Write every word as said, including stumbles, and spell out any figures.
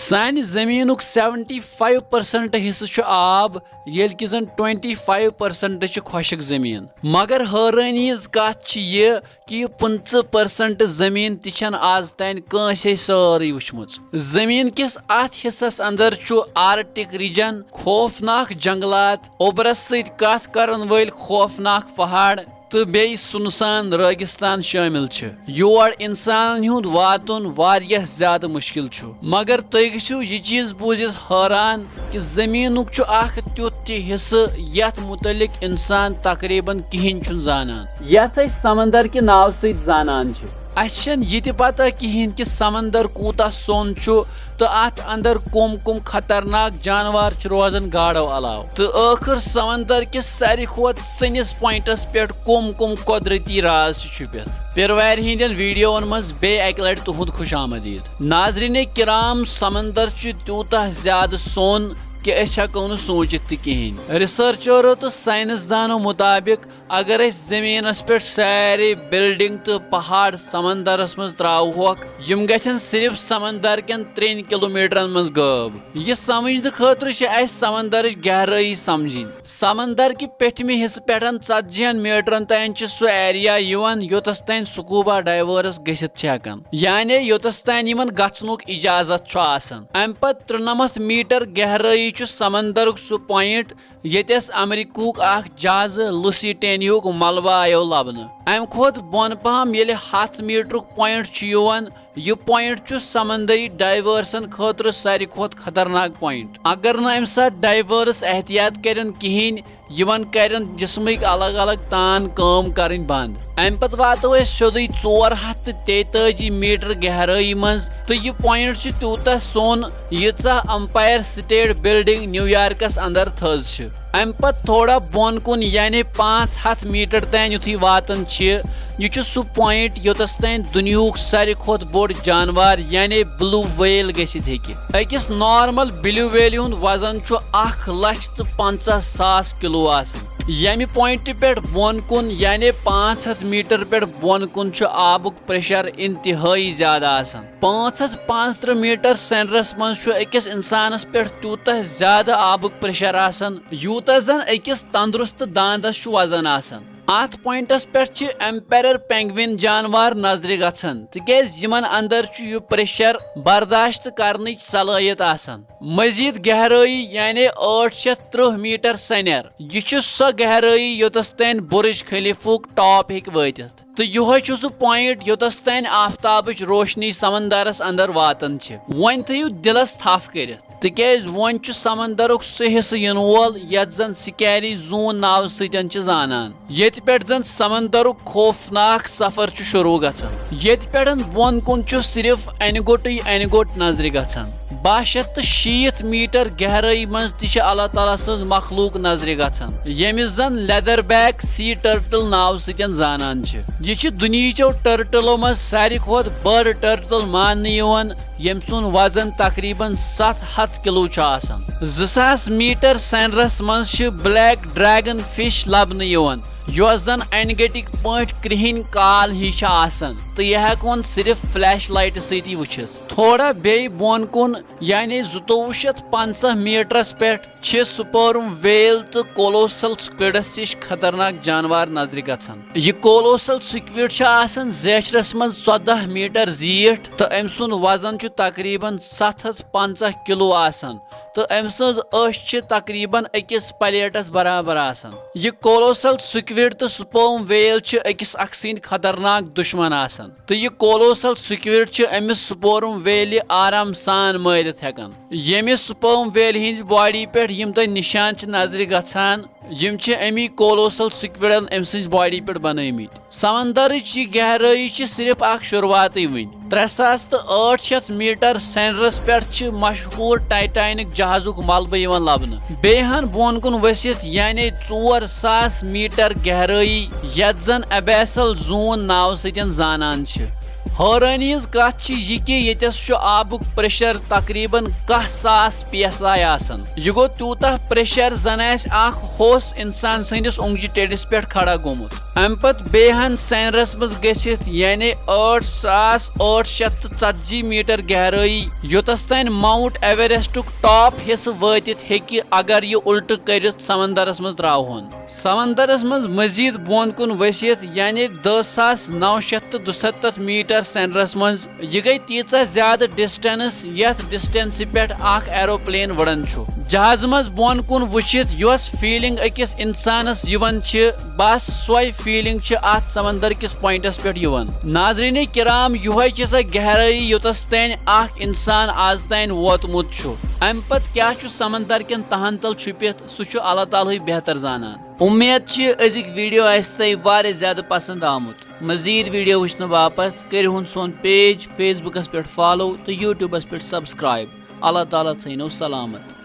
سانہِ زٔمیٖنُک seventy five percent حصہٕ چھُ آب، ییٚلہِ کہِ زن twenty five percent چھِ خۄشک زٔمیٖن۔ مگر حٲرٲنی ہٕنٛز کتھ چھِ یہِ کہِ یہِ پٕنٛژٕہ percent زٔمیٖن تہِ چھَنہٕ آز تام کٲنٛسے سٲرٕے وٕچھمٕژ۔ زٔمیٖن کِس اتھ حصس اندر چھُ Arctic region، خوفناک جنگلات، اوبرس سۭتۍ کتھ کرن وٲلۍ خوفناک پہاڑ، تہٕ بیٚیہِ سُنسان رٲگِستان شٲمِل چھِ۔ یور اِنسانن ہُنٛد واتُن واریاہ زیادٕ مُشکِل چھُ۔ مگر تُہۍ گٔژھِو یہِ چیٖز بوٗزِتھ حٲران کہِ زٔمیٖنُک چھُ اکھ تیُتھ تہِ حصہٕ یتھ مُتعلِق اِنسان تقریباً کِہیٖنۍ چھُنہٕ زانان۔ یتھ أسۍ سمندر کہِ ناوٕ سۭتۍ زانان چھِ۔ اسہِ چھَنہٕ یہِ تہِ پتہ کِہیٖنۍ کہِ سمندر کوٗتاہ سوٚن چھُ تہٕ اتھ اندر کُم کُم خطرناک جانوار چھِ روزان گاڈو علاوٕ۔ تہٕ ٲخٕر سمندر کِس ساروی کھۄتہٕ سٔنِس پوینٹس پٮ۪ٹھ کُم کُم قۄدرتی راز چھِ چھُپِتھ۔ پیروارِ ہٕنٛدٮ۪ن ویڈیوون منٛز بیٚیہِ اکہِ لٹہِ تُہُنٛد خوش آمدید۔ ناظرین کرام، سمندر چھُ تیوٗتاہ زیادٕ سوٚن کہِ أسۍ ہٮ۪کو نہٕ سوٗنچِتھ تہِ کِہیٖنۍ۔ ریسرچرو تہٕ سائنسدانو مُطابق اگر أسۍ زٔمیٖنَس پٮ۪ٹھ سارے بلڈنگ تہٕ پہاڑ سمندرس منٛز تراوہوکھ، یِم گژھن صرف سمندر کٮ۪ن ترٛٮ۪ن کلومیٹرن منٛز غٲب۔ یہِ سمجھنہٕ خٲطرٕ چھِ اَسہِ سمندرٕچ گہرٲیی سمجھٕنۍ۔ سمندر کہِ پیٚٹھمہِ حصہٕ پٮ۪ٹھ ژتجی ہن میٹرن تام چھِ سُہ ایریا یِوان، یوٚتس تام سکوبا ڈائیورس گٔژھِتھ چھِ ہٮ۪کان، یعنی یوٚتس تام یِمن گژھنُک اجازت چھُ آسان۔ امہِ پتہٕ ترُنمتھ میٹر گہرٲیی چھُ سمندرُک سُہ پوینٹ، ییٚتٮ۪س امریکہُک اکھ جہازٕ لوسیٹینیاہُک ملبہٕ آیو لبنہٕ۔ امہِ کھۄتہٕ بۄن پہم ییٚلہِ ہتھ میٹرُک پوینٹ چھُ یِوان، یہِ پوینٹ چھُ سمندری ڈائیورسن خٲطرٕ ساروی کھۄتہٕ خطرناک پوینٹ۔ اگر نہٕ امہِ ساتہٕ ڈائیورس احتیاط کرن کِہیٖنۍ، یِمن کرن جسمٕکۍ الگ الگ تان کٲم کرٕنۍ بند۔ امہِ پتہٕ واتو أسۍ سیوٚدُے ژور ہتھ تہٕ تیتٲجی میٹر گہرٲیی منٛز، تہٕ یہِ پوینٹ چھُ تیوٗتاہ سوٚن، ییٖژاہ امپائر سٹیٹ بلڈنگ نیویارکس اندر تھٔز چھِ۔ امہِ پتہٕ تھوڑا بۄن کُن، یعنی پانٛژھ ہتھ میٹر تام یُتھُے واتان چھِ، یہِ چھُ سُہ پوینٹ یوٚتس تام دُنیاہُک ساروی کھۄتہٕ بوٚڑ جانوار، یعنی بلو ویل گٔژھِتھ ہیٚکہِ۔ أکِس نارمل بلو ویلہِ ہُنٛد وزن چھُ اکھ لچھ تہٕ پنٛژاہ ساس کلو آسان۔ ییٚمہِ پوینٹہِ پٮ۪ٹھ بۄن کُن، یعنی پانٛژھ ہتھ میٹر پٮ۪ٹھ بۄن کُن، چھُ آبُک پریشر انتہٲئی زیادٕ آسان۔ پانٛژھ ہتھ پانٛژترٕہ میٹر سینرس منٛز چھُ أکِس انسانس پٮ۪ٹھ تیوٗتاہ زیادٕ آبُک پریشر آسان، یوٗتاہ زن أکِس تندرست داندس چھُ وزن آسان۔ اتھ پوینٹس پٮ۪ٹھ چھِ ایمپیرر پینگوین جانوار نظرِ گژھان، تِکیازِ یِمن اندر چھُ یہِ پریشر برداشت کرنٕچ صلٲحیت آسان۔ مزید گہرٲیی، یعنی ٲٹھ شیٚتھ ترٕٛہ میٹر سینر، یہِ چھُ سۄ گہرٲیی یوٚتس تام برج خلیفہُک ٹاپ ہیٚکہِ وٲتِتھ۔ تہٕ یِہوٚے چھُ سُہ پوینٹ یوٚتس تام آفتابٕچ روشنی سمندرس اندر واتان چھِ۔ وۄنۍ تھٲیِو دِلس تھپھ کٔرِتھ، تِکیازِ وۄنۍ چھُ سمندرُک سُہ حصہٕ یِنہٕ وول یتھ زن سکیری زون ناوٕ سۭتۍ چھِ زانان، ییٚتہِ پٮ۪ٹھ زن سمندرُک خوفناک سفر چھُ شروع گژھان۔ ییٚتہِ پٮ۪ٹھ بۄن کُن چھُ صرف انہِ گوٚٹٕے انہِ گوٚٹ نظرِ گژھان۔ باہ شیٚتھ تہٕ شیٖتھ میٹر گہرٲیی منٛز تہِ چھِ اللہ تعالیٰ سٕنٛز مخلوق نظرِ گژھان، ییٚمِس زن لیدر بیک سی ٹرٹل ناوٕ سۭتۍ زانان چھِ۔ یہِ چھِ دُنیہٕچو ٹرٹلو منٛز ساروی کھۄتہٕ بٔڑ ٹرٹل ماننہٕ یِوان، ییٚمۍ سُنٛد وزن تقریباً ستھ ہتھ کلو چھُ آسان۔ زٕ ساس میٹر سینرس منٛز چھِ بلیک ڈریگن فش لبنہٕ یِوان، یۄس زن انہِ گٔٹِکۍ پٲٹھۍ کرٛہِنۍ کال ہی چھِ آسان، تہٕ یہِ ہٮ۪کون صرف فلیش لائٹہِ سۭتی وٕچھِتھ۔ تھوڑا بیٚیہِ بۄن کُن، یعنی زٕتووُہ شیٚتھ پنٛژاہ میٹرس پٮ۪ٹھ، چھِ سپرم ویل تہٕ کولوسل سکویڈس ہِش خطرناک جانوار نظرِ گژھان۔ یہِ کولوسل سکویڈ چھُ آسان زیچھرس منٛز ژۄداہ میٹر زیٖٹھ تہٕ أمۍ سُنٛد وزن چھُ تقریباً ستھ ہتھ پنٛژاہ کلو آسان تہٕ أمۍ سٕنٛز أچھ چھِ تقریباً أکِس پلیٹس برابر آسان۔ یہِ کولوسل سکویڈ تہٕ سپرم ویل چھِ أکِس اکھ سٕنٛدۍ خطرناک دشمن آسان۔ تہٕ یہِ کولوسل سکویڈ چھِ أمِس سپرم ویلہِ آرام سان مٲرِتھ ہٮ۪کان۔ ییٚمہِ سپرم ویلہِ ہٕنٛزِ باڈی پٮ۪ٹھ یِم تۄہہِ نشان چھِ نظرِ گژھان، یِم چھِ اَمی کولوسل سکویڈن أمۍ سٕنٛزِ باڈی پٮ۪ٹھ بنٲومٕتۍ۔ سمندرٕچ یہِ گہرٲیی چھِ صرف اکھ شروعاتٕے وٕنۍ۔ ترٛےٚ ساس تہٕ ٲٹھ شیٚتھ میٹر سینرس پٮ۪ٹھ چھِ مشہوٗر ٹائٹینک جہازُک ملبہٕ یِوان لبنہٕ۔ بیٚیہِ ہن بۄن کُن ؤسِتھ، یعنی ژور ساس میٹر گہرٲیی، یتھ زن ایبیسل زون ناوٕ سۭتۍ زانان چھِ۔ حٲرٲنی ہٕنٛز کتھ چھِ یہِ کہِ ییٚتٮ۪س چھُ آبُک پریشر تقریباً کاہ ساس پی ایس آئی آسان۔ یہِ گوٚو تیوٗتاہ پریشر زن آسہِ اکھ ہوٚس انسان سٕنٛدِس اوٚنٛگجہِ ٹیٚڈِس پٮ۪ٹھ کھڑا گوٚمُت۔ امہِ پتہٕ بیٚیہِ ہن سینرس منٛز گٔژھِتھ، یعنی ٲٹھ ساس ٲٹھ شیٚتھ تہٕ ژتجی میٹر گہرٲیی، یوٚتس تام ماؤنٹ ایوریسٹُک ٹاپ حصہٕ وٲتِتھ ہیٚکہِ، اگر یہِ الٹہٕ کٔرِتھ سمندرس منٛز تراوہون۔ سمندرس منٛز مزید بۄن کُن ؤسِتھ، یعنی دہ ساس نو شیٚتھ تہٕ دُستتھ میٹر سینرس منٛز، یہِ گٔے تیٖژاہ زیادٕ ڈسٹنس، یتھ ڈسٹنسہِ پٮ۪ٹھ اکھ ایروپلین وٕڑان چھُ۔ جہازٕ منٛز بۄن کُن وٕچھِتھ یۄس فیلنگ أکِس انسانس یِوان چھِ، بس سۄے فیلنگ چھِ اتھ سمندر کِس پوینٹس پٮ۪ٹھ یِوان۔ ناظرین کرام، یۄہے چھِ سۄ گہرٲیی یوٚتس تام اکھ انسان از تام ووتمُت چھُ۔ امہِ پتہٕ کیٛاہ چھُ سمندر کٮ۪ن تہن تل چھُپِتھ، سُہ چھُ اللہ تعالیٰ ہٕے بہتر زانان۔ امید چھِ أزِکۍ ویڈیو آسہِ تۄہہِ واریاہ زیادٕ پسند آمُت۔ مزید ویڈیو وٕچھنہٕ باپتھ کٔرِو ہُن سون پیج فیس بُکس پٮ۪ٹھ فالو تہٕ یوٗٹیوٗبس پٮ۪ٹھ سبسکرائب۔ اللہ تعالیٰ تھٲینو سلامت۔